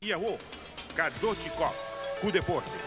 I awo, Cadochi Kock ku deporte.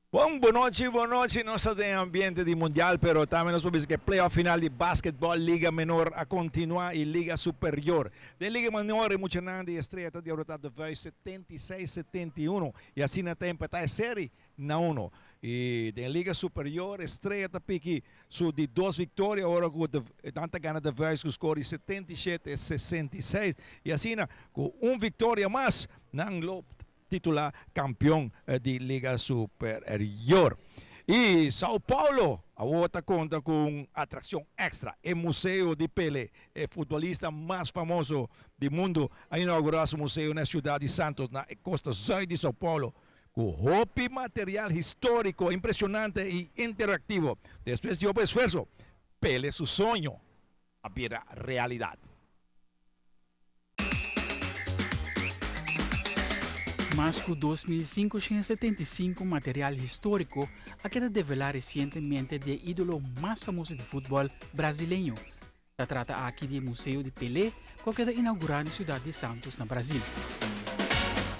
Bon bonochi bonochi nos ta den ambiente di mundial pero tambe nos por bisa ke playoff final di basketball liga menor a continua y liga superior. Den liga menor e muchanan di Estrella ta derrota De Vuist 76 71 y asina ta empata e serie na uno. Y den Liga Superior Estrella ta piki su di dos victoria ora cu nan ta gana De Vuist cu score di 77 66 y asina cu un victoria mas nan lo titula campeon di Liga Superior. Y Sao Paulo awor ta conta cu un atraccion extra, e Museo di Pele, e futbolista mas famoso di mundo a inaugura su museo na e ciudad di Santos na e costa zuid di Sao Paulo. Ku hopi material históriko impreshonante i interaktivo. Despues di hopi esfuerso, Pele su soño a bira realidat. Mas ku 2575 material históriko a keda develá resientemente di e ídolo mas famoso di futbòl brasileño. Ta trata aki di e Museo di Pelé ku a keda inaugurá na siudat di Santos na Brasil.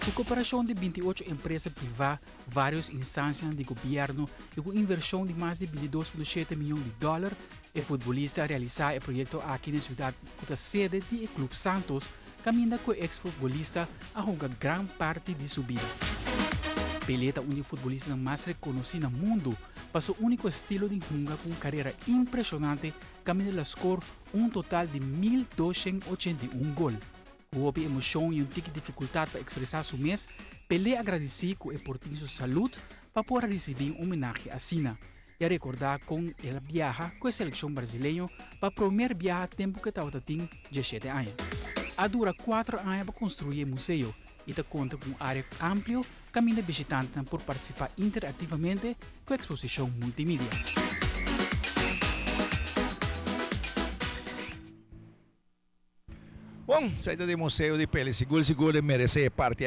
Ku koperashon di 28 empresa privá, vários instansianan di gobièrnu i ku invershon di mas di 22.7 mion di dòler, e futbolista a realisá e proyekto aki na e siudat ku ta sede di e klup Santos, kaminda ku e eks-futbolista a hunga gran parti di su bida. Pelé ta un di e futbolistanan mas rekonosí na mundu pa su úniko estilo di hunga ku un karera impreshonante Caminda la score un total di 1281 gol. Cu hopi emocion y un tiki dificultad pa expresa su mes, Pelé a gradici cu e por tin su salud pa por a ricibi un homenahe asina y a recorda con el a biaha cu e seleccion brasileño pa promer biaha tempo cu e tabata tin diesshete aña. A dura cuatro aña pa construi e museo y ta conta cu un area amplio caminda bishitantenan por participa interactivamente cu exposicion multimedia. Bon, esei ta di Museo di Pele. Sigur sigur e merece e parti.